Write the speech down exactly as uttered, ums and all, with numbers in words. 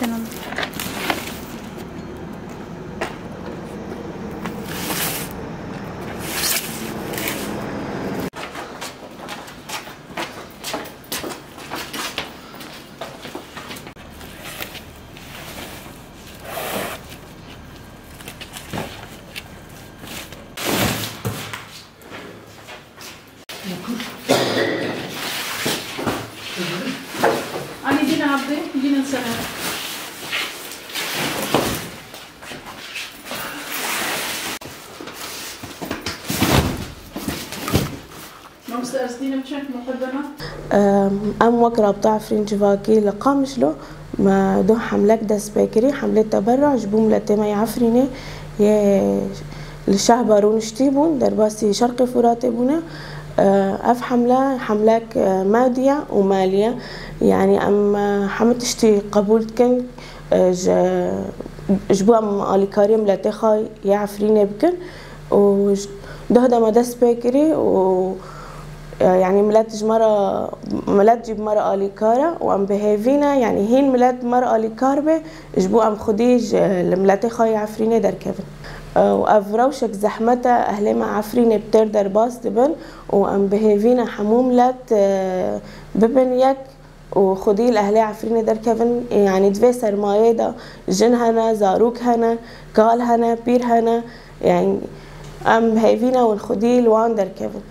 Tamam. Ani din abde, din sana. Mamoste, ez dînim çend muqeddeme? Em, em wek Rabta Efrîn Civakî li Qamişlo me du hemlek dest pê kirî. Hemlê teberru ji bo miletê me yê Efrînê yê li şehba rûniştî bûn, derbasî Şerqê Furatê bûne. Ev hemle, hemlek, e, madî ye û malî ye. Yanî em, e, hemû tiştî qebûl dikin, e, ji, ji bo em alîkariyê miletê xwe yê Efrînê bikin. Û ji doh de me dest pê kirî û, e, yanî milet ji me re, milet jî bi me re alîkar e û em bi hêvî ne, yanî hîn milet bi me re alîkar be, ji bo em xwedî ji, li miletê xwe yê Efrînê derkevin. E, û ev rewşek zehmet e, ehlê me Efrînê bi têr derbas dibin û em bi hêvî ne hemû milet, e, bibin yek û xwedî li ehlê Efrînê derkevin, yanî di vê sermayê de jin hene, zarok hene, kal hene, pîr hene, yanî em hêvî ne hûn xwedî li wan derkevin.